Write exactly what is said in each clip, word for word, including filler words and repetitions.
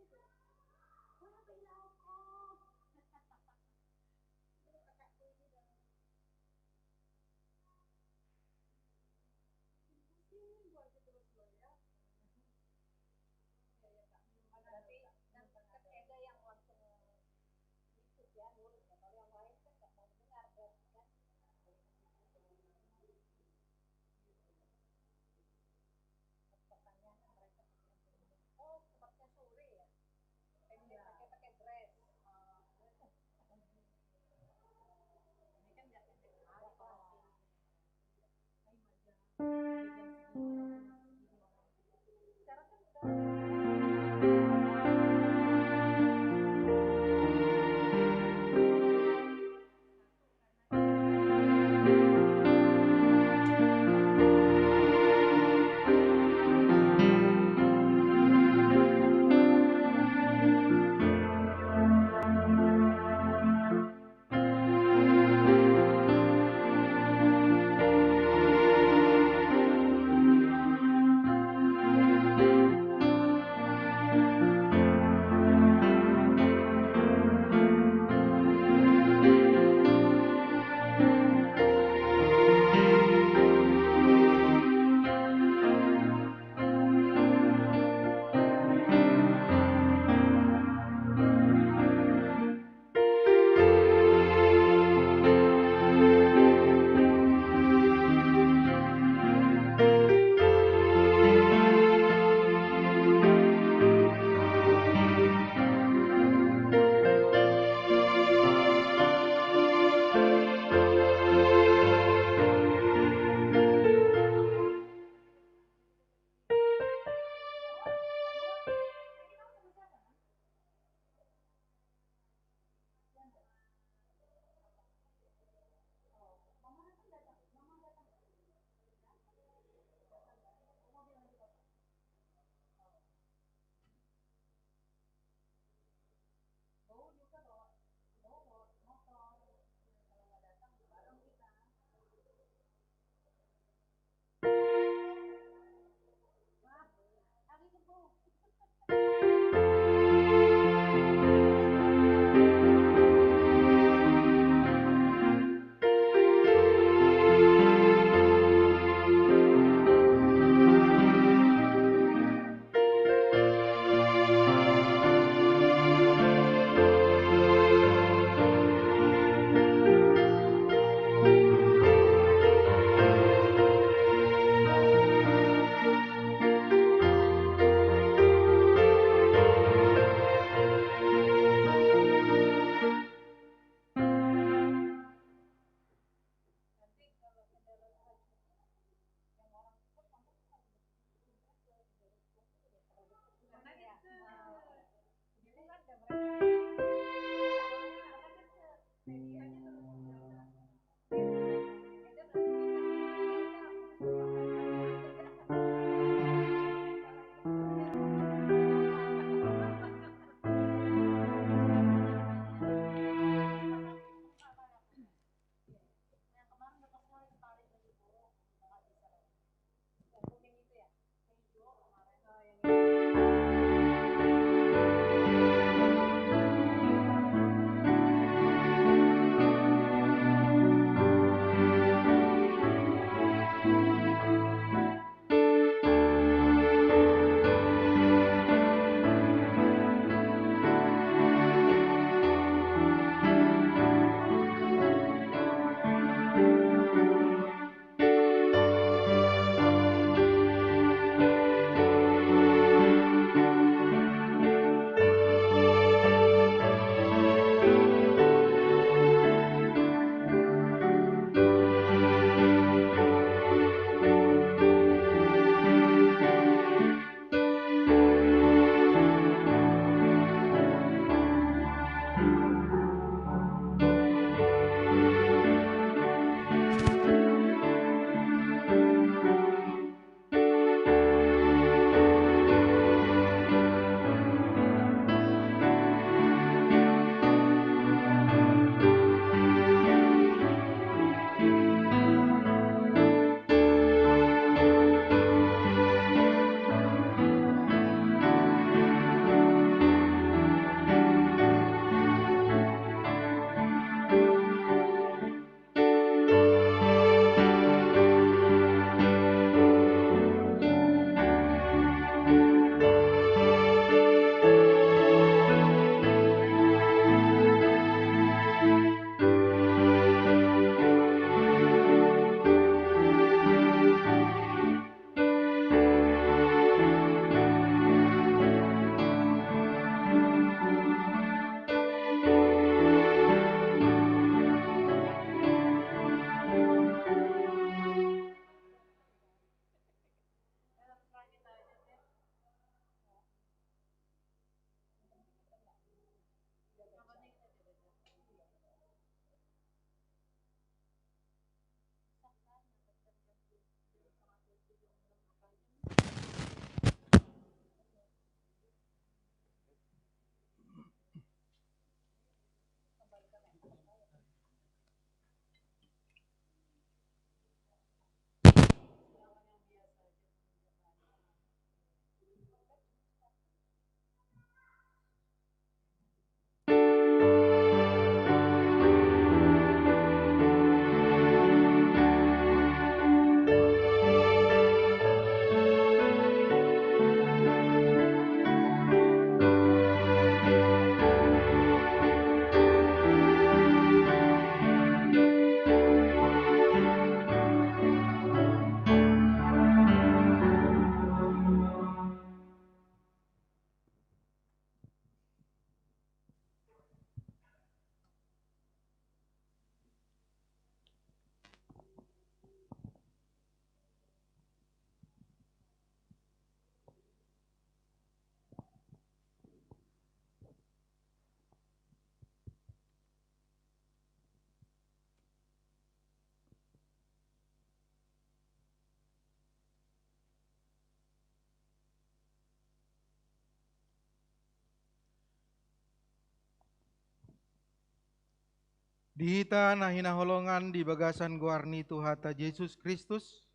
Wah, apa yang lauk, Om? Menurut kakakku ini dah bikin pusing gua aja terus gua ya. Ya, ya, Kak, minum mana? Berarti ada yang langsung ikut ya, nurut ya. Kalau yang lain kan nggak mau mendengar, berarti kan. Pertanyaannya mereka pakai apa ini? Oh, tempatnya sore ya? Di hita na hinaholongan di bagasan goar ni Tuhanta Jesus Kristus,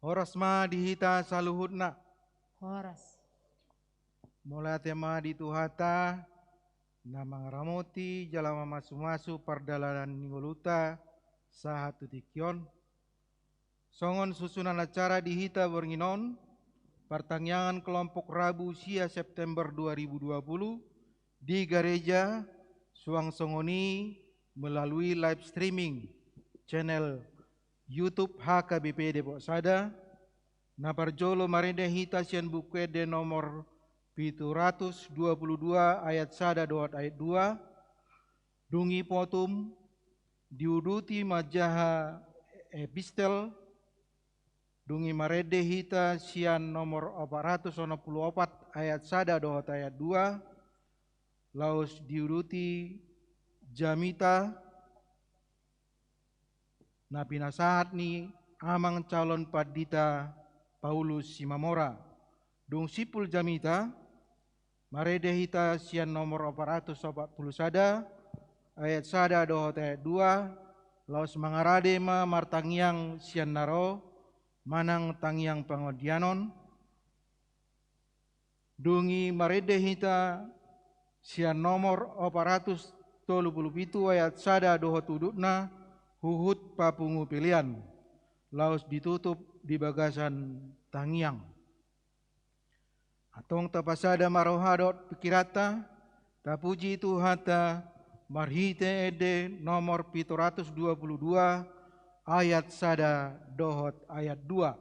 horas ma di hita saluhutna. Horas. Mauliate ma di Tuhanta, na mangaramoti jala mamasumasu pardalanan ni ngolunta sahat tu tingki on. Songon susunan acara di hita borngin on, partangiangan kelompok Rabu sia September dua ribu dua puluh di gareja, suang songon i melalui live streaming channel YouTube H K B P Depok Sada, na parjolo marende hita sian Buku Ende nomor pitu ratus dua puluh dua ayat sada dohot ayat dua, dung i potum diuduti manjaha epistel, dung i marende hita sian nomor opat ratus onom puluh opat ayat sada dohot ayat dua, laos diuduti jamita na pinasahat ni Amang Calon Pandita Paulus Simamora. Dung simpul jamita, marende hita sian nomor opat ratus opat puluh sada ayat sada dohot ayat dua, laos mangarade ma martangiang sian na ro manang tangiang pangondianon. Dung i marende hita sian nomor opat ratus tolu puluh pitu ayat sada dohot udutna, huhut papungu pelean, laos ditutup di bagasan tangiang. Antong tapasada ma roha dohot pingkiranta, tapuji Tuhanta marhite ende nomor pitu ratus dua puluh dua ayat sada dohot ayat dua.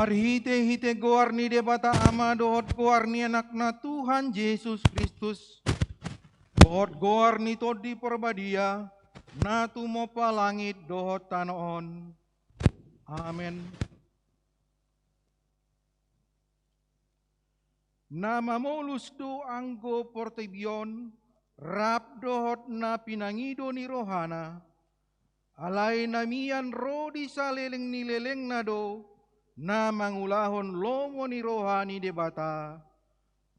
Marhitehite goar ni Debata Ama dohot goar ni Anakna Tuhan Jesus Kristus, dohot goar ni Tondi Parbadia, na tumompa langit dohot tano on. Amen. Na mamolus do anggo portibi on, rap dohot na pinangido ni rohana, alai na mian ro di saleleng ni lelengna do, na mangulahon lomo ni roha ni Debata.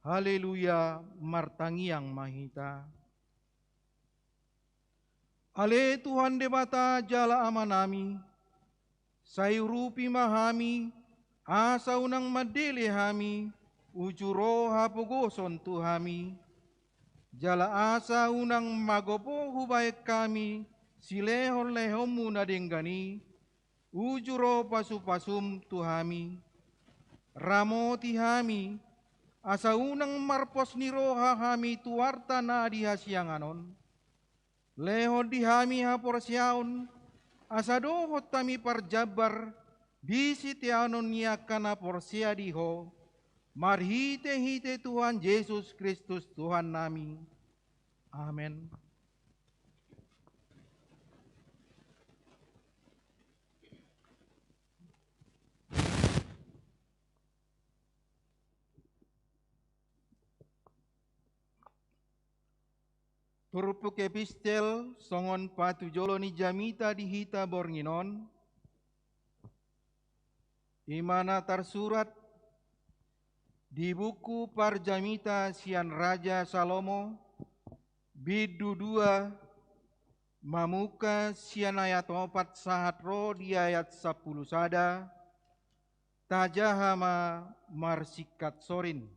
Haleluya, martangiang ma hita. Ale Tuhan Debata jala Amanami, sai urupi ma hami, asa unang mandele hami, uju ro hapogoson tu hami, jala asa unang magopo hubahen hami, silehonlehonmu na denggan i, uju ro pasupasum tu hami, ramoti hami, asa unang marpos ni roha hami tu arta na di hasiangan on. Lehon di hami haporseaon, asa dohot hami parjambar di siteanon ni angka na porsea di Ho, marhitehite Tuhan Jesus Kristus Tuhannami. Amen. Turpuk epistel songon patujolo ni jamita di hita borngin on, i ma na tarsurat di buku Parjamita sian Raja Salomo, bindu dua, mamungka sian ayat opat sahat ro di ayat sampulu sada, tajaha ma marsingkat sorin.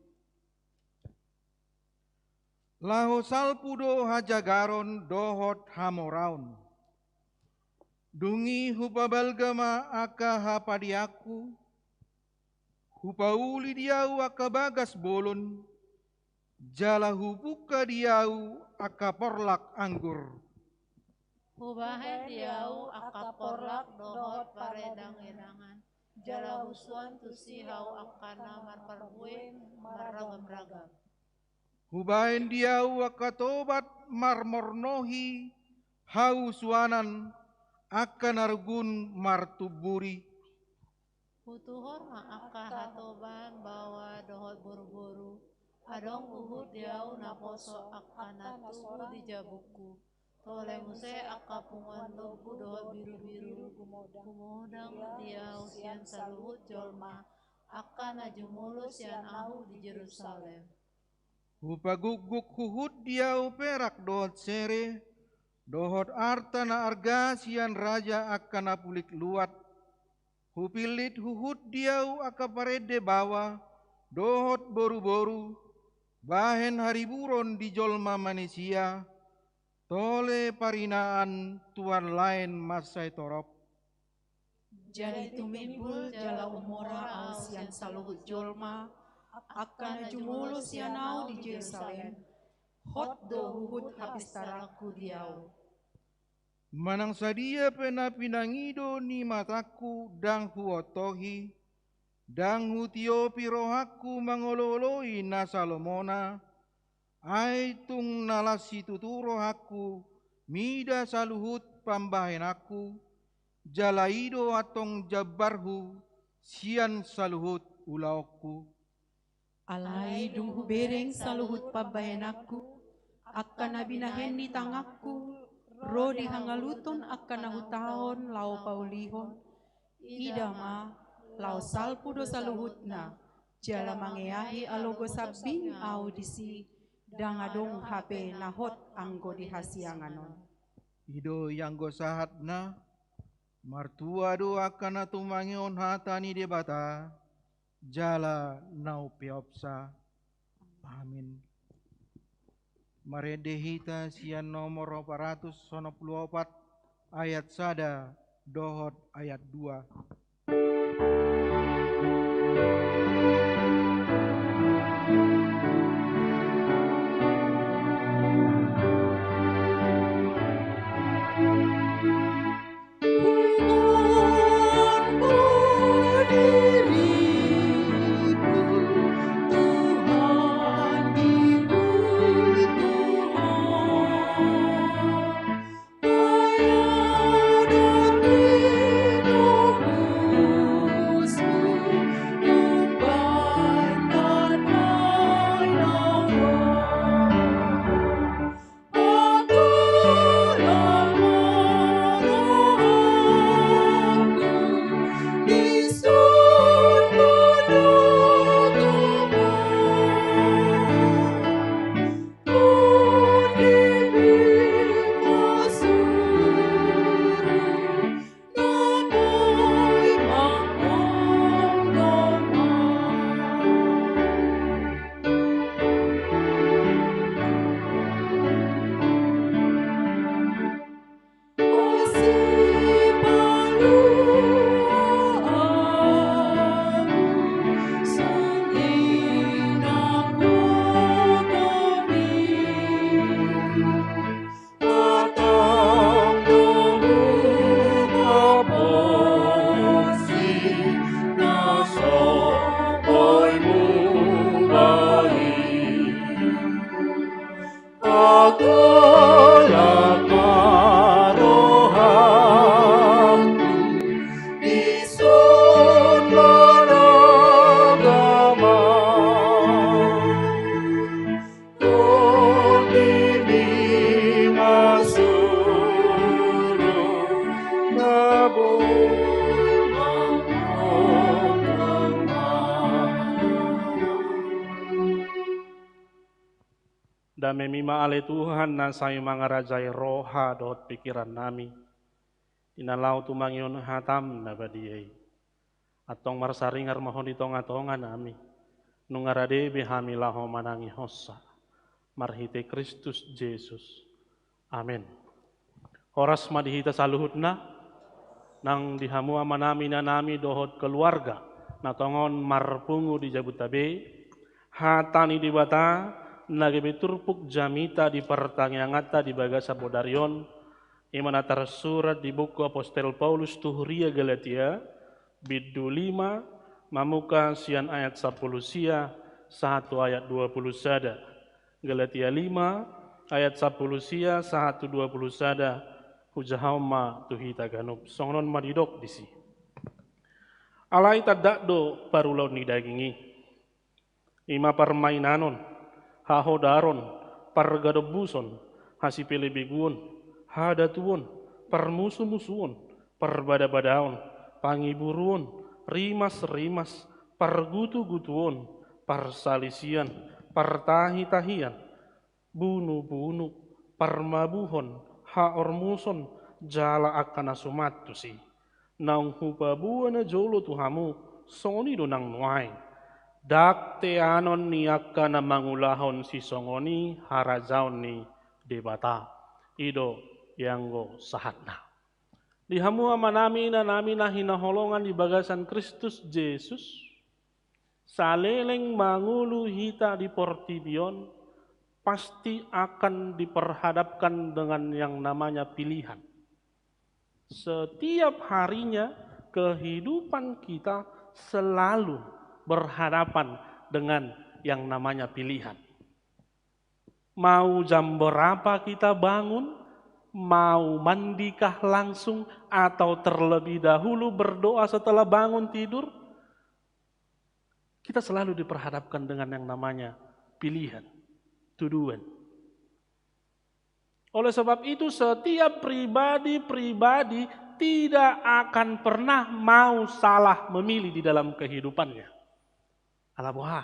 Laho salpu do hajagaron dohot hamoraon. Dung i hupabalga ma angka hapadianku, hupauli di ahu angka bagas bolon, jala hupungka di ahu angka porlak anggur. Hubahen di ahu angka porlak dohot paredangedangan, jala husuan tusi ahu angka na marparbue marragamragam. Hubahen di ahu angka tobat marmornohi hausuanan, angka na rugun martumburi. Hutuhor ma angka hatoban baoa dohot boruboru, adong huhut di ahu naposo angka na tubu di jabungku. Tole muse angka punguan lombu dohot birubiru, humodang di ahu sian saluhut jolma, angka na jumolo sian ahu di Jerusalem. Hupagukguk huhut di ahu perak dohot sere, dohot arta na arga sian raja angka na pulik luat. Hupillit huhut di ahu angka parende baoa dohot boruboru, bahen hariburon di jolma manisia, tole parinaan tu na laen mansai torop. Jadi tumimbul jala umora ahu sian saluhut jolma, angka na jumolo sian ahu di Jerusalem, hot do huhut hapistaranku di ahu. Manang sadia pe na pinangido ni matangku ndang huontohi, ndang hutiopi rohangku mangolooloi na salomona, ai tung na las situtu rohangku mida saluhut pambahenanku, jala i do antong jambarhu sian saluhut ulaonku. Alai dung hubereng saluhut pambahenanku, angka na binahen ni tanganku, ro di hangaluton angka na hutaon laho paulihon, ida ma, laho salpu do saluhutna, jala mangeahi alogo sambing ahu disi, ndang adong hape na hot anggo di hasiangan on. I do i anggo sahatna. Martua do angka na tumangihon hata ni Debata, jala na umpeopsa. Amin. Marende hita sian nomor opat ratus onom pulu opat, ayat sada dohot ayat dua. Damem i ma ale Tuhan na sai mangarajai roha dohot pikiran nami, di na laho tumangihon hatam na badia i. Antong marsaringar ma ho di tonga-tonga nami, nunga rade be hami laho manangihonsa. Marhite Kristus Jesus. Amen. Horas ma di hita saluhutna, nang di hamu amanami, inanami dohot keluarga na tongon marpungu di jabuta be, hata ni Debata na gabe turpuk jamita di partangianganta di bagasan bodari on, i ma na tarsurat di buku Apostel Paulus tu huria Galatia, bindu lima, mamungka sian ayat sampulu sia sahat tu ayat dua pulu sada. Galatia lima ayat sampulu sia sahat tu dua pulu sada. Hujahahon ma tu hita ganup. Songon on ma didok disi. Alai tanda do parulaon ni daging i. I ma parmainanon, hahodaron, pargadombuson, hasipelebeguon, hadatuon, parmusumusuon, parbadabadaon, pangiburuon, rimasrimas, pargutugutuon, parsalisian, partahitahian, bunubunu, parmabuhon, haormuson, jala angka na suman tusi. Naung hupaboa najolo tu hamu, songon i do nang nuaeng. Ndang teanon ni angka na mangulahon sisongon i harajaon ni Debata. I do ianggo sahatna. Di hamu amanami, inanami na hinaholongan di bagasan Kristus Jesus, saleleng mangolu hita di portibi on, pasti akan diperhadapkan dengan yang namanya pilihan. Setiap harinya kehidupan kita selalu berhadapan dengan yang namanya pilihan. Mau jam berapa kita bangun, mau mandikah langsung atau terlebih dahulu berdoa setelah bangun tidur, kita selalu diperhadapkan dengan yang namanya pilihan, tuduan. Oleh sebab itu, setiap pribadi-pribadi tidak akan pernah mau salah memilih di dalam kehidupannya. Ala boha,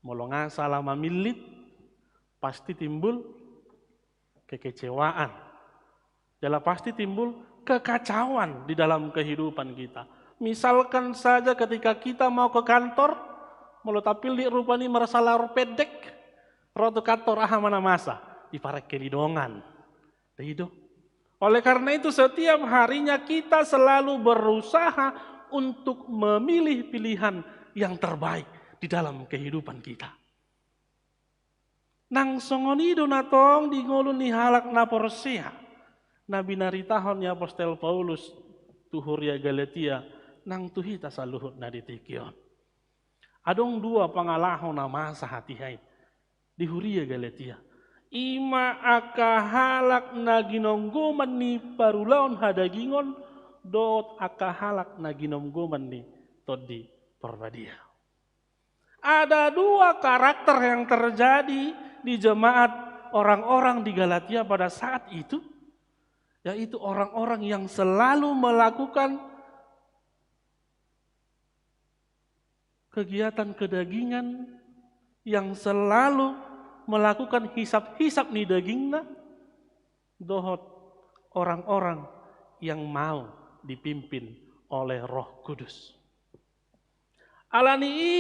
molo nga salah mamillit, pasti timbul kekecewaan. Jala pasti timbul kekacauan di dalam kehidupan kita. Misalkan saja ketika kita mau ke kantor, molo tapillit rupani marsalor pendek, ro tu kantor, aha ma na masa, diparengke ni dongan. Dai do. Oleh karena itu, setiap harinya kita selalu berusaha untuk memilih pilihan yang terbaik di dalam kehidupan kita. Nang songon i do na tong di ngolu ni halak na porsea, na binaritahon ni Apostel Paulus tu huria Galatia, nang tu hita saluhutna di tingki on. Adong dua pangalaho na masa hatiha i di huria Galatia. I ma angka halak na ginonggoman ni parulaon hadagingon dohot angka halak na ginonggoman ni Tondi Parbadia. Ada dua karakter yang terjadi di jemaat orang-orang di Galatia pada saat itu, yaitu orang-orang yang selalu melakukan kegiatan kedagingan, yang selalu melakukan hisap-hisap ni dagingna, dohot orang-orang yang mau dipimpin oleh Roh Kudus. Alani i,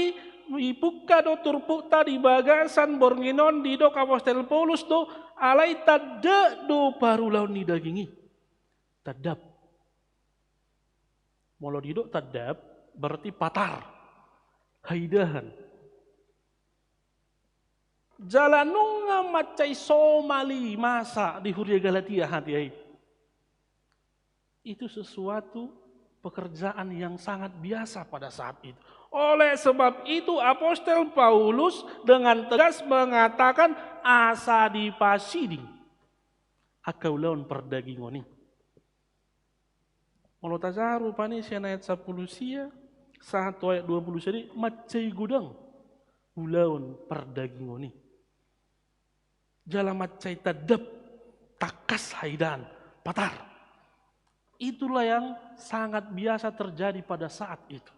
dipungka do turpukta di bagasan borngin on, didok Apostel Paulus do, alai tanda do parulaon ni daging i. Tandap. Molo didok tandap, berarti patar, haidahan. Jala nunga mansai somal i masa di huria Galatia hatiha i. Itu sesuatu pekerjaan yang sangat biasa pada saat itu. Oleh sebab itu, Apostel Paulus dengan tegas mengatakan, asa dipasiding angka ulaon pardagingon i. Molo tajaha rupani sian ayat sampulu sia sahat tu ayat dua pulu sada, mansai godang ulaon pardagingon i. Jala mansai tandap, tangkas haidahan, patar. Itulah yang sangat biasa terjadi pada saat itu.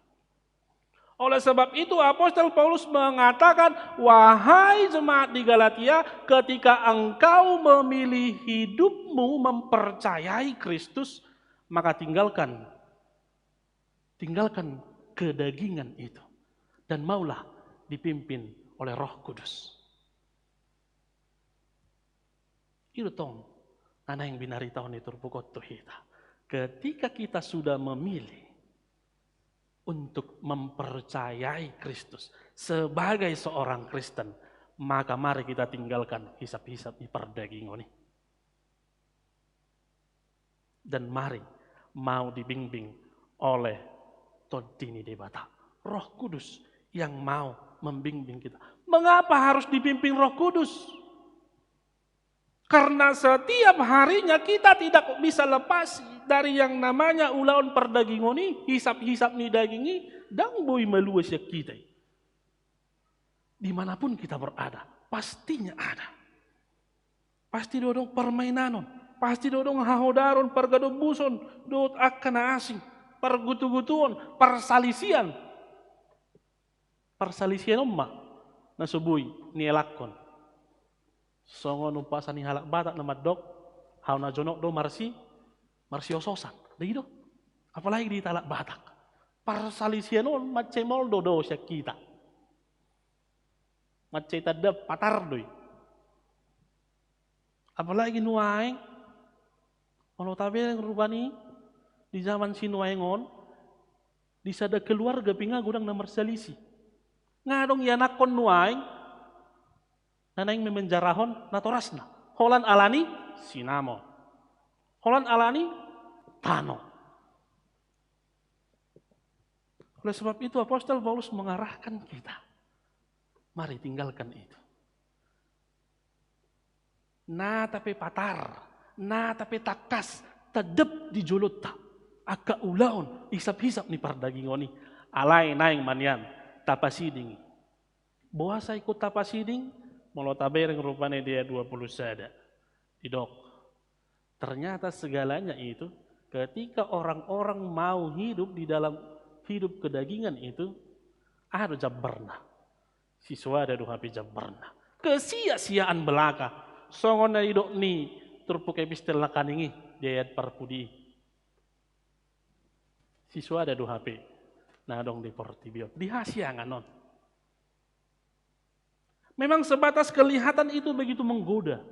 Oleh sebab itu, Apostel Paulus mengatakan, "Wahai jemaat di Galatia, ketika engkau memilih hidupmu mempercayai Kristus, maka tinggalkan, tinggalkan kedagingan itu, dan maulah dipimpin oleh Roh Kudus." I do tong na naeng binaritahon ni turpuk on tu hita. Ketika kita sudah memilih untuk mempercayai Kristus sebagai seorang Kristen, maka mari kita tinggalkan hisap-hisap ni pardagingon i. Dan mari mau dibimbing oleh Tondi ni Debata. Roh Kudus yang mau membimbing kita. Mengapa harus dipimpin Roh Kudus? Karena setiap harinya kita tidak bisa lepas dari yang namanya ulaon pardagingon i, hisap-hisap ni daging i, ndang boi malua sian hita i. Dimanapun kita berada, pastinya ada. Pasti do adong parmainanon, pasti do adong hahodaron, pargadombuson, dohot angka na asing, pargutugutuon, parsalisian. Parsalisian on ma na so boi nielakhon. Songon umpasa ni halak Batak na mandok, hau na jonok do marsi, marsiososan. Dai do. Apalagi di halak Batak. Parsalisian on mansai molo do sian hita. Mansai tanda patar do i. Apalagi nuaeng, molo tabereng rupani, di zaman sinuaeng on, di sada keluarga pe nga godang na marsalisi. Nga adong ianakhon nuaeng, na naeng memenjarahon natorasna. Holan alani sinamot. Holan alani tano. Oleh sebab itu, Apostel Paulus mengarahkan kita. Mari tinggalkan itu. Nata pe patar, nata pe tangkas, tadap di jolonta. Angka ulaon, hisap-hisap ni pardagingon i. Alai naeng ma nian, tapasiding i. Boasa ingkon tapasiding? Molo tabereng rupani di ayat dua puluh sada. Didok. Ternyata segalanya itu, ketika orang-orang mau hidup di dalam hidup kedagingan itu, aha do jambarna? Sisoada do hape jambarna. Kesia-siaan belaka. Songon na didok ni turpuk epistel nangkaning i di ayat parpudi i. Sisoada do hape na adong di portibi on, di hasiangan on. Memang sebatas kelihatan itu begitu menggoda.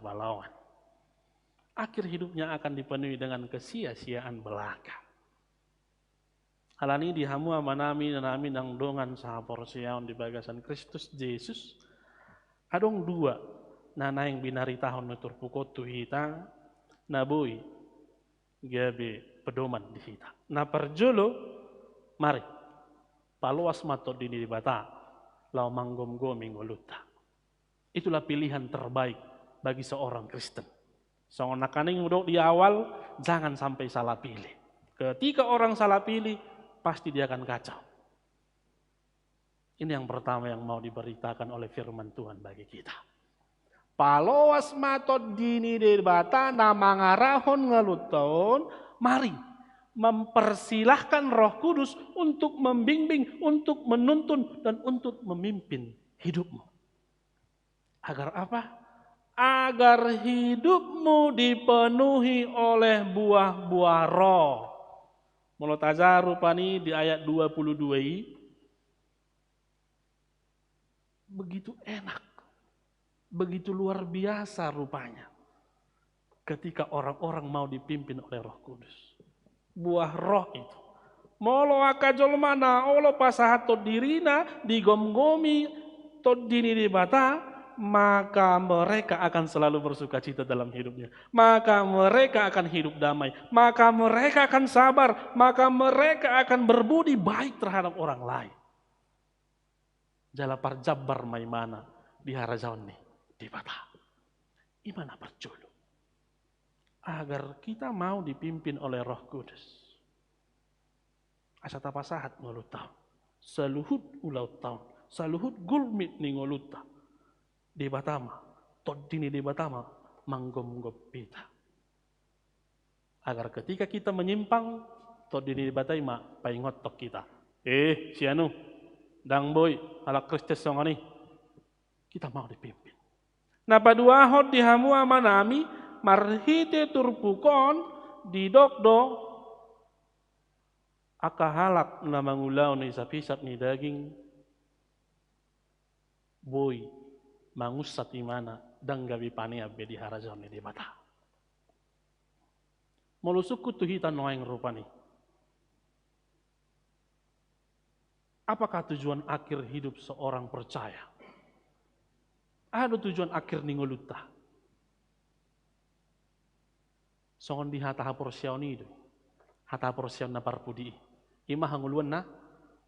Balawan. Akhir hidupnya akan dipenuhi dengan kesia-siaan belaka. Alani di hamu amanami, inanami, nang dongan sahaporseaon di bagasan Kristus Jesus, adong dua na naeng binaritahon ni turpuk on tu hita, na boi gabe pedoman di hita. Na parjolo, mari paloas ma Tondi ni Debata laho manggomgomi ngolunta. Itulah pilihan terbaik bagi seorang Kristen. Songon nangkaning hudok di awal, jangan sampai salah pilih. Ketika orang salah pilih, pasti dia akan kacau. Ini yang pertama yang mau diberitakan oleh firman Tuhan bagi kita. Paloas ma Tondi ni Debata na mangarahon ngolunta on, mari mempersilahkan Roh Kudus untuk membimbing, untuk menuntun, dan untuk memimpin hidupmu. Agar apa? Agar hidupmu dipenuhi oleh buah-buah Roh. Molo tajaha rupani di ayat dua puluh dua i, begitu enak, begitu luar biasa rupanya ketika orang-orang mau dipimpin oleh Roh Kudus. Buah Roh itu. Molo angka jolma na olo pasahathon dirina digomgomi Tondi ni Debata, maka mereka akan selalu bersukacita dalam hidupnya. Maka mereka akan hidup damai. Maka mereka akan sabar. Maka mereka akan berbudi baik terhadap orang lain. Jala parjambar ma imana di harajaon ni Debata. I ma na parjolo. Agar kita mau dipimpin oleh Roh Kudus. Asa tapasahat ngolunta on. Saluhut ulaonta on. Saluhut gulmit ni ngolunta. Debata ma, Tondi ni Debata ma manggomgom hita. Agar ketika kita menyimpang, Tondi ni Debata i ma paingothon hita. Eh, sianu, ndang boi halak Kristen songon i. Kita mau dipimpin. Na paduahon di hamu amanami, marhite turpuk on didok do angka halak na mangulahon hisap-hisap ni daging, boi mangunsat imana, ndang gabe panean be di harajaon ni Debata. Molo sungkun tu hita nuaeng rupani, apakah tujuan akhir hidup seorang percaya? Aha do tujuan akhir ni ngolunta? Songon di hata haporseaon i do. Hata haporseaon na parpudi i, i ma hangoluan na,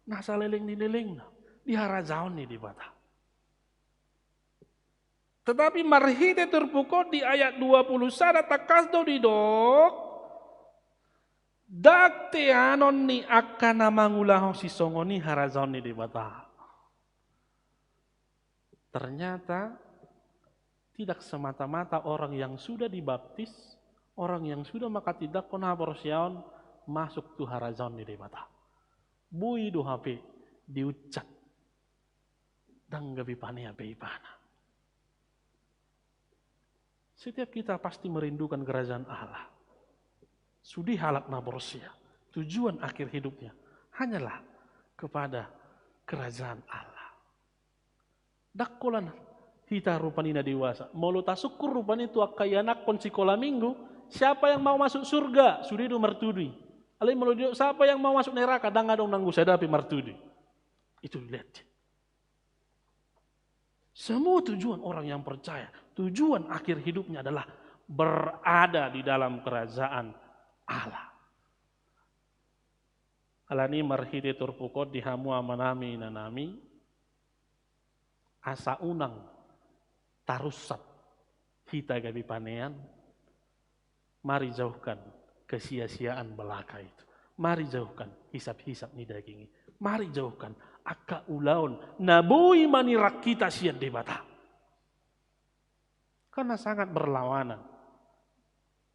na saleleng ni lelengna di harajaon ni Debata. Tetapi marhite turpuk on di ayat dua puluh sada tangkas do didok, ndang teanon ni angka na mangulahon sisongon i harajaon ni Debata. Ternyata tidak semata-mata orang yang sudah dibaptis, orang yang sudah manghatindanghon haporseaon masuk tu harajaon ni Debata. Boi do hape diunsat, ndang gabe panean be ibana. Setiap kita pasti merindukan kerajaan Allah. Sude halak na porsea, tujuan akhir hidupnya hanyalah kepada kerajaan Allah. Ndang holan hita rupani na dewasa, molo tasungkun rupani tu angka ianakhon sikola minggu, siapa yang mau masuk surga, sude do martudu i. Alai molo didok siapa yang mau masuk neraka, ndang adong nanggo sada pe martudu i. Itu dilihat. Semua tujuan orang yang percaya, tujuan akhir hidupnya adalah berada di dalam kerajaan Allah. Alani marhite turpuk on di hamu amanami inanami, asa unang tarunsat hita gabe panean, mari jauhkan kesia-siaan belaka itu. Mari jauhkan hisap-hisap ni daging i. Mari jauhkan angka ulaon na boi manirang hita sian Debata. Karena sangat berlawanan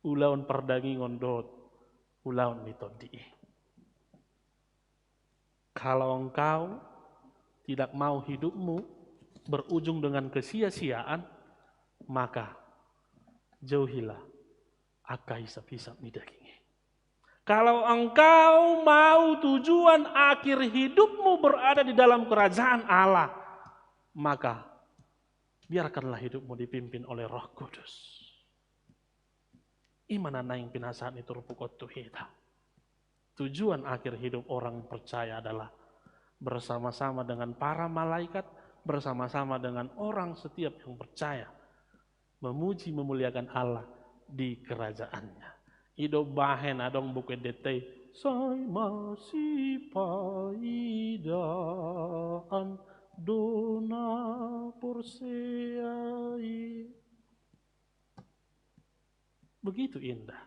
ulaon pardagingon dohot ulaon ni tondi i. Kalau engkau tidak mau hidupmu berujung dengan kesia-siaan, maka jauhilah angka hisap-hisap ni daging i. Kalau engkau mau tujuan akhir hidupmu berada di dalam kerajaan Allah, maka biarkanlah hidupmu dipimpin oleh Roh Kudus. I ma na naeng pinasahat ni turpuk on tu hita. Tujuan akhir hidup orang percaya adalah bersama-sama dengan para malaikat, bersama-sama dengan orang setiap yang percaya, memuji, memuliakan Allah di kerajaan-Nya. I do bahen adong buku endenta i, sai masipaidaan do na porsea i. Begitu indah.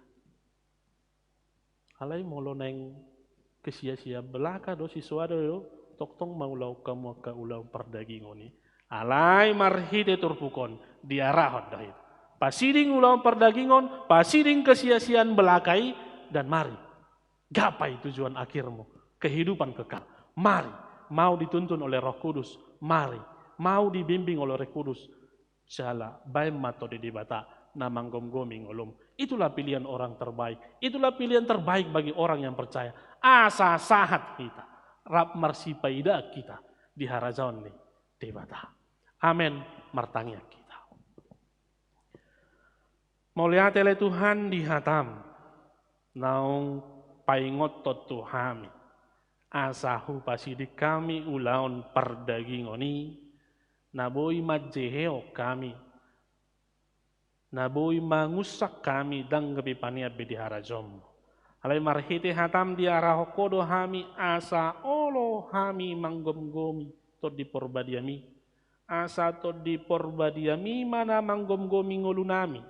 Alai molo naeng kesia-siaan belaka do, sisoada do, tongtong ma ulaon hamu angka ulaon pardagingon i. Alai marhite turpuk on diarahon do hita. Pasiding ulaon pardagingon, pasiding kesia-siaan belaka i, dan mari gapai tujuan akhirmu, kehidupan kekal. Mari, mau dituntun oleh Roh Kudus. Mari, mau dibimbing oleh Roh Kudus. Jala baen ma Tondi Debata na manggomgomi ngolum. Itulah pilihan orang terbaik. Itulah pilihan terbaik bagi orang yang percaya. Asa sahat hita, rap marsipaidaan hita di harajaon ni Debata. Amen. Martangiang hita. Mauliate ale Tuhan di hataM, naung paingothon tu hami, asa hupasiding hami ulaon pardagingon i, na boi manjehehon hami, na boi mangunsat hami, ndang gabe panean be di harajaonMu. Alai marhite hataM diarahon Ho do hami, asa olo hami manggomgomi Tondi ParbadiaMi. Asa Tondi ParbadiaMi ma na manggomgomi ngolunami,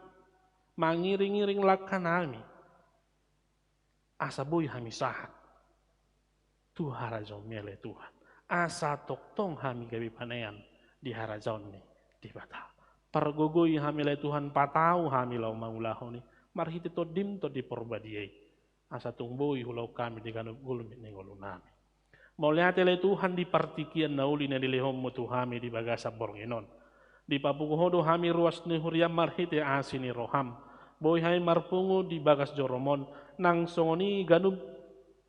mangiringiring langkanami, asa boi hami sahat tu harajaonMi ale Tuhan. Asa tongtong hami gabe panean di harajaon ni Debata. Pargogoi hami ale Tuhan, patau hami laho mangulahon i, marhite TondiM Tondi Parbadia i. Asa tung boi huulahon hami di ganup gulmit ni ngolunami. Mauliate ale Tuhan di partingkian na uli na dilehonmu tu hami di bagasan borngin on. Dipapungu Ho do hami ruas ni huriam marhite asi ni roham. Boi hami marpungu di bagas jorom on, nang songon i ganup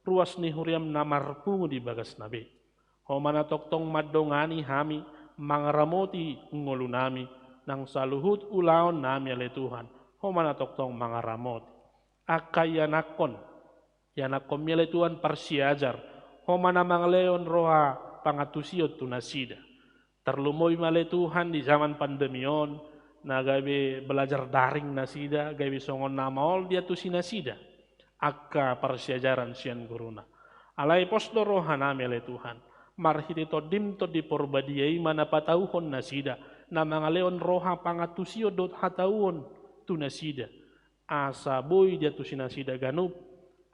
ruas ni huriam na marpungu di bagasna be. Ho ma na tongtong mandongani hami, mangaramoti ngolunami, nang saluhut ulaonnami ale Tuhan. Ho ma na tongtong mangaramoti. Angka ianakhon, ianakhonmi ale Tuhan parsiajar, Ho ma na mangalehon roha pangantusion tu nasida. Tarlumobi ma ale Tuhan di zaman pandemi on, na gabe belajar daring nasida, gabe songon na maol diantusi nasida angka parsiajaran sian guruna. Alai pos do rohanami ale Tuhan, marhite Tondim Tondi Porbadia i ma na patauhon nasida, na mangalehon roha pangantusion dohot hatauon tu nasida, asa boi diantusi nasida ganup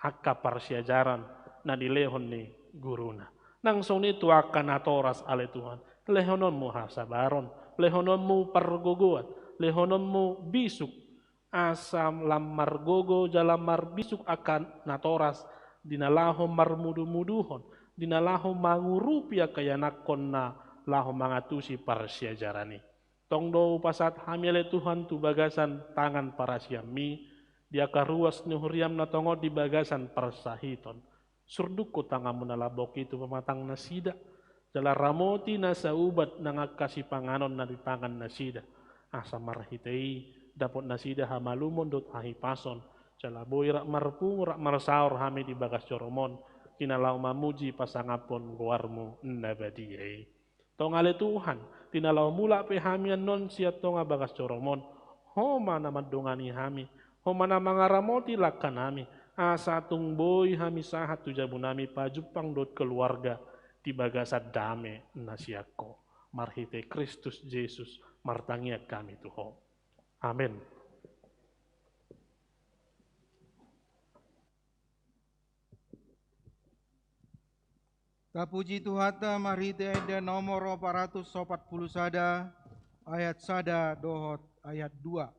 angka parsiajaran na dilehon ni guruna. Nang songon i tu angka natoras ale Tuhan, lehononmu hasabaron, lehononmu pargogoan, lehononmu bisuk, asa lam margogo jala marbisuk angka natoras di na laho marmudumuduhon, di na laho mangurupi angka ianakhon na laho mangantusi parsiajaran i. Tong do hupasahat hami ale Tuhan tu bagasan tangan parasianmi, di angka ruas ni huriam na tongon di bagasan parsahiton. Surduk Ho tanganmu na lambok i tu pamatang nasida, jala ramoti nasa ubat nang angka sipanganon na di tangan nasida, asa marhite i dapot nasida hamalumon dohot hahipason, jala boi rap marpungu rap marsaor hami di bagas jorom on, di na laho mamuji pasangaphon goarmu na badia i. Tong ale Tuhan, di na laho mulak pe hami annon sian tonga bagas jorom on, Ho ma na mandongani hami, Ho ma na mangaramoti langkanami, asa tung boi hami sahat tu jabunami pajumpang dohot keluarga di bagasan dame na sian Ho. Marhite Kristus Jesus martangiang hami tu Ho. Amen. Tapuji Tuhanta marhite ende nomor opat ratus opat pulu sada, ayat sada dohot ayat dua.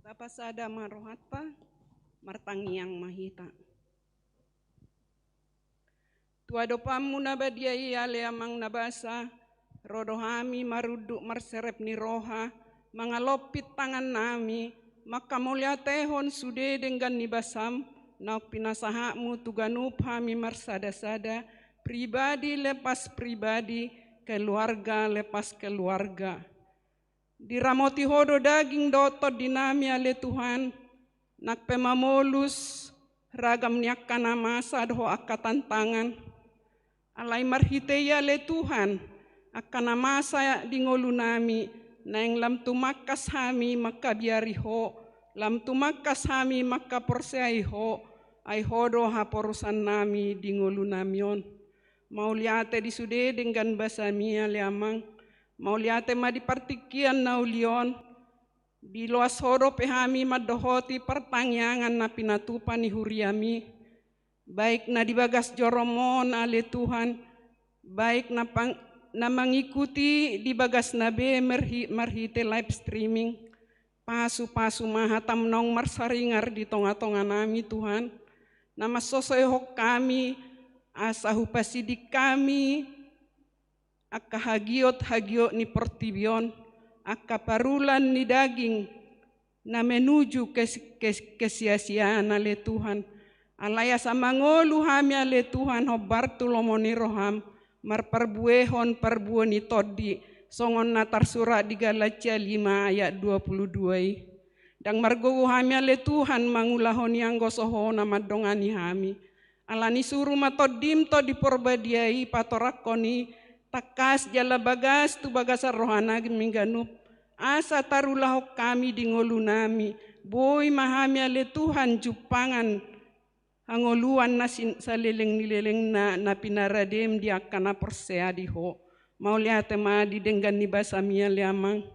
Tapasada ma rohanta, martangiang ma hita. Tu adopanmu na badia i ale Amang na basa, ro do hami marunduk marserep ni roha, mangalompit tangannami, mangkamauliatehon sude denggan ni basam, naung pinasahatmu tu ganup hami marsadasada, pribadi lepas pribadi, keluarga lepas keluarga. Diramoti ho do daging dohot tondinami ale Tuhan, nang pe mamolus ragam ni angka na masa dohot angka tantangan. Alai marhite i ale Tuhan, angka na masa di ngolunami, naeng lam tumangkas hami mangkabiari ho, lam tumangkas hami mangkaporseai ho, ai ho do haporusannami di ngolunami on. Mauliate di sude denggan basami ale Amang. Mauliate ma di partingkian na uli on. Diloas ho dope hami mandohoti partangiangan na pinatupa ni huriami, baik na di bagas jorom on ale Tuhan, baik na pang-, na mangikuti di bagasna be merhi-, marhite live streaming. Pasupasu ma hatam naung marsaringar di tongatonganami Tuhan, na mansosoihon hami, asa hupasidik hami angka hagiothagiot ni portibi on, angka parulan ni daging na menuju kes-, kes-, kesiasiaan ale Tuhan. Alai asa mangolu hami ale Tuhan hombar tu lomo ni roham, marparbuehon parbuo ni tondi, songon na tarsurat di Galatia lima ayat dua puluh dua i. Ndang margogo hami ale Tuhan mangulahon i anggo so ho na mandongani hami. Ala ni suru ma tondim Tondi Porbadia i patorangkon i tangkas jala bagas tu bagasan rohanami ganup, asa tarulahon hami di ngolunami, boi ma hami ale Tuhan jumpangan hangoluan na sin-, saleleng ni lelengna na pinaradem di angka na porsea di ho. Mauliate ma di denggan ni basami ale Amang.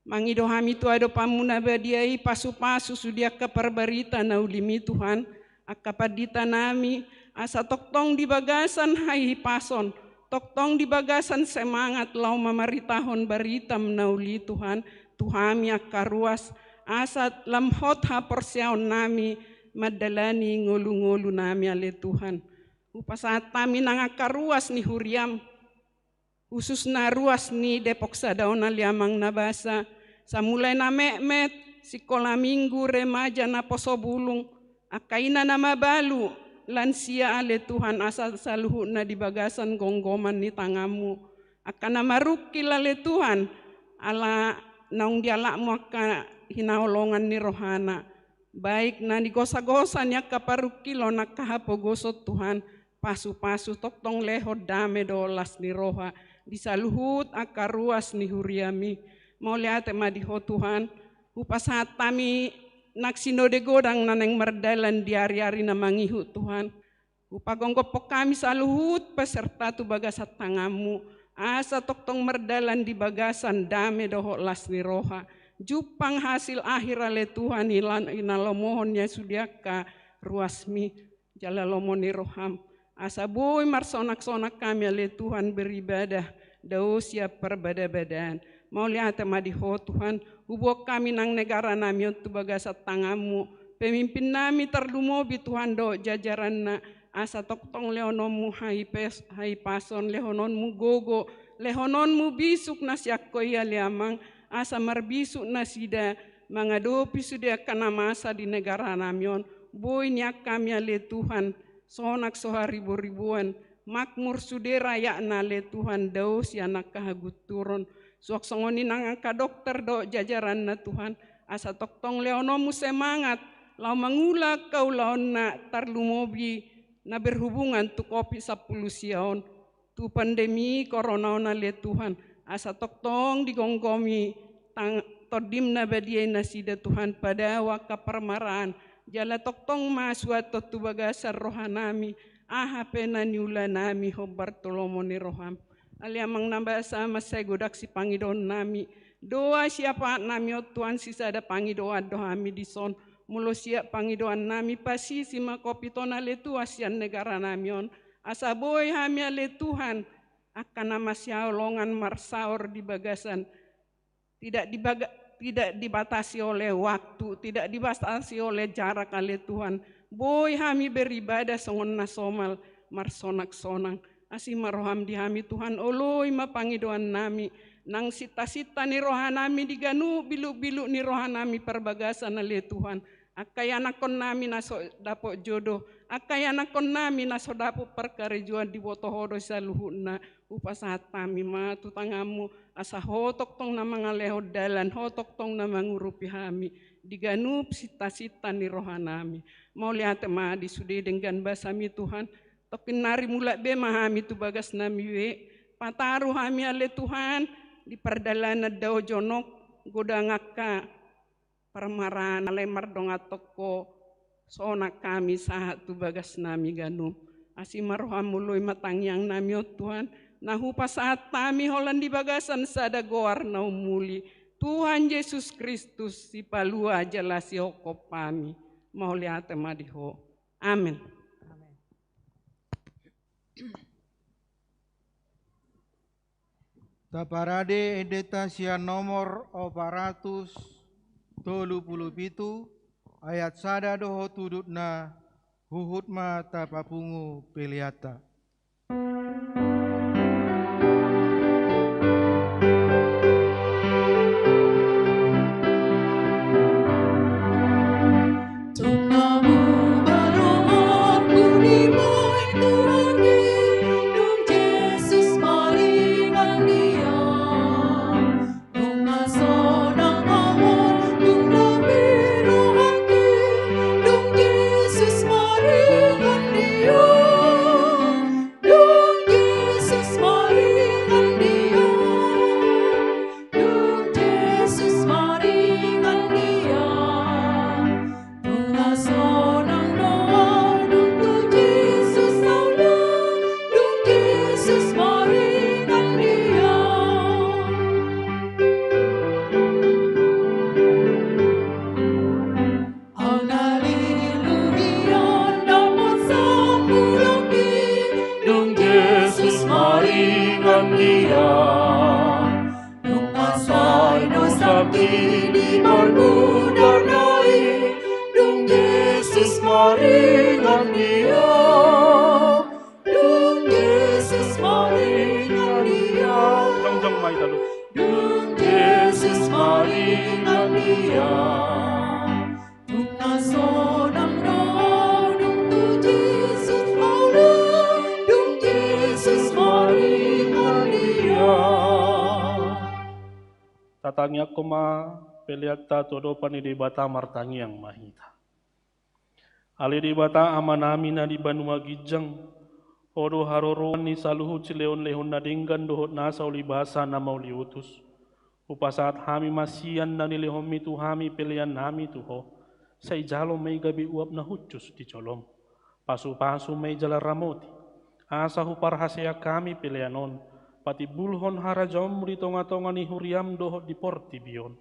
Mangido hami tu adopanmu na badia i pasupasu sude angka parbarita na ulimi Tuhan, angka panditanami, asa tongtong di bagasan hahipason, tongtong di bagasan semangat laho mamaritahon baritam na uli Tuhan, tu hami angka ruas, asa lam hot haporseaonnami mandalani ngolungolunami ale Tuhan. Hupasahat hami nang angka ruas ni huriam, khususna ruas ni Depok Sada on ale Amang na basa, sai mulai na metmet, sikola minggu, remaja, naposo bulung, angka ina na mabalu, lansia ale Tuhan asa saluhutna di bagasan gomgoman ni tanganmu. Angka na marungkil ale Tuhan, ala naung dialapmu angka hinaholongan ni rohana. Baik na nigosagosa ni angka parungkilon angka hapogoson Tuhan, pasupasu tongtong lehon dame dohot las ni roha di saluhut angka ruas ni huriami. Mauliate ma di ho Tuhan, hupasahat hami nang sinode godang na naeng mardalan di ariari na mangihut Tuhan. Hupagomgophon hami saluhut peserta tu bagasan tanganmu, asa tongtong mardalan di bagasan dame dohot las ni roha. Jumpang hasil akhir ale Tuhan hilan-, hinalomohon ni sude angka ruasmi jala lomo ni roham. Asa boi marsonangsonak hami ale Tuhan beribadah, dao sian parbadabadaan. Mauliate ma di ho Tuhan, huboan hami nang negaranami on tu bagasan tanganmu. Pemimpinnami tarlumobi Tuhan dohot jajaranna, asa tongtong lehononmu haipes-, haipason, lehononmu gogo, lehononmu bisuk na sian ho i ale Amang, asa marbisuk nasida mangadopi sude angka na masa di negaranami on. Boi nian hami ale Tuhan, sonang so hariboriboan, makmur sude rayakna ale Tuhan, dao sian angka hagunturon. Suang songon i nang angka dokter dohot jajaranna Tuhan, asa tongtong lehononmu semangat laho mangula angka ulaonna, tarlumobi na berhubungan tu Covid sampulu sia on, tu pandemi corona on ale Tuhan, asa tongtong digomgomi tang-, tondim na badia i nasida Tuhan, padao angka parmaraan, jala tongtong ma suanhon tu bagasan rohanami aha pe na niulanami hombar tu lomo ni roham. Ale Amang na basa, mansai godang sipangidoannami, doa siapaatnami on Tuhan, sisada pangidoan do hami dison. Molo siap pangidoannami, pasisi ma Covid on ale Tuhan sian negaranami on, asa boi hami ale Tuhan angka na masihaholongan marsaor di bagasan, tidak di baga-, tidak dibatasi oleh waktu, tidak dibatasi oleh jarak, ale Tuhan. Boi hami beribadah songon na somal, marsonaksonang. Asi ma roham di hami Tuhan, oloi ma pangidoannami, nang sintasinta ni rohanami di ganup bilukbiluk ni rohanami parbagasan, ale Tuhan. Angka ianakkonnami na so dapot jodoh, angka ianakkonnami na so dapot parkarejoan, diboto Ho do saluhutna. Hupasahat hami ma tu tanganmu, asa Ho tongtong na mangalehon dalan, Ho tongtong na mangurupi hami di ganup sintasinta ni rohanami. Mauliate ma di sude denggan basami Tuhan. Tongkin nari mulak be ma hami tu bagasnami be. Pataru hami, ale Tuhan, di pardalanan dao jonok, godang angka parmaraan, alai mardongan tongko sonang hami sahat tu bagasnami ganup. Asi ma roham, oloi ma tangiangnami on Tuhan, na hupasahat hami holan di bagasan sada goar na umuli, Tuhan Jesus Kristus, Sipalua jala Sihophop hami. Mauliate ma di Ho. Amen. Taparade endenta sian nomor opat ratus tolu pulu pitu, ayat sada dohot udutna, huhut ma tapapungu peleanta. Dung Jesus maringan dia, tunga sonang do au dung tu Jesus au, dung Jesus maringan dia. Au na lilu hian dapot sambulok i, dung Jesus maringan dia. Dung mansai dosangki di parmudarna i, dung Jesus maringan dia. Dung Jesus maringan dia. Jongjong ma hita, lu. Dung Jesus maringan dia. Tunga sonang do au dung tu Jesus au, dung Jesus maringan dia. Tatangiangkon ma peleanta tu adopan ni Debata, martangiang ma hita. Ale Debata Amanami na di banua ginjang, Ho do haroroan ni saluhut silehonlehon na denggan dohot nasa ulibasa na mauliutus. Hupasahat hami ma sian na nilehonmi tu hami peleannami tu Ho. Sai jalo ma i gabe uap na hushus di jolom. Pasupasu ma i jala ramoti, asa huparhaseang hami pelean on patimbulhon harajaonmu di tongatonga ni huriam dohot di portibi on.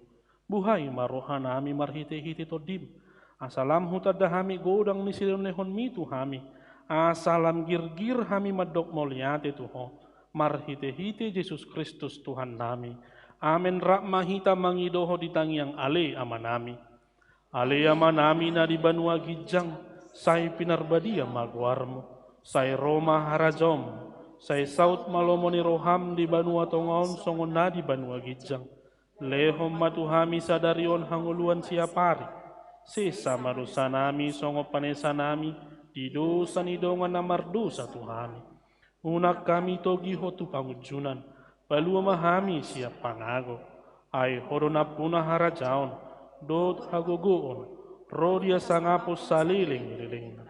Buhai ma rohanami marhitehite Tondim, asa lam hutanda hami godang ni silehonlehonmi tu hami, asa lam girgir hami mandok mauliate tu Ho, marhitehite Jesus Kristus Tuhannami. Amen. Rap ma hita mangidohon di tangiang Ale Amanami. Ale Amanami na di banua ginjang, sai pinarbadia ma goarmu, sai ro ma harajaonmu, sai saut ma lomo ni roham di banua tonga on songon na di banua ginjang. Lehon ma tu hami sadari on hangoluan siapari. Sesa ma dosanami songon panesanami di dosa ni dongan na mardosa tu hami. Unang hami togihon tu pangunjunan, palua ma hami sian pangago. Ai Ho do nampuna harajaon, dohot hagogoon, ro di hasangapon saleleng-lelengna.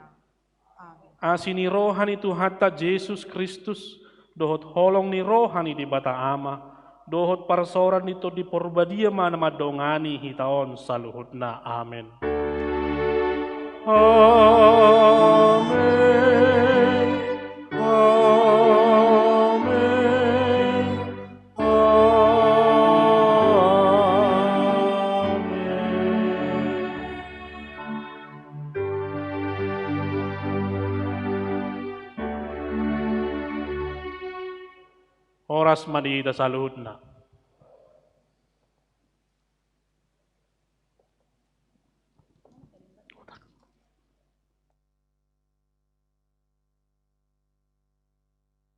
Asi ni roha ni Tuhanta Jesus Kristus, dohot holong ni roha ni Debata Ama, dohot parsaoran ni Tondi Porbadia ma na mandongani hita on saluhutna. Amen. Amen. Amen. Amen. Horas ma di hita saluhutna.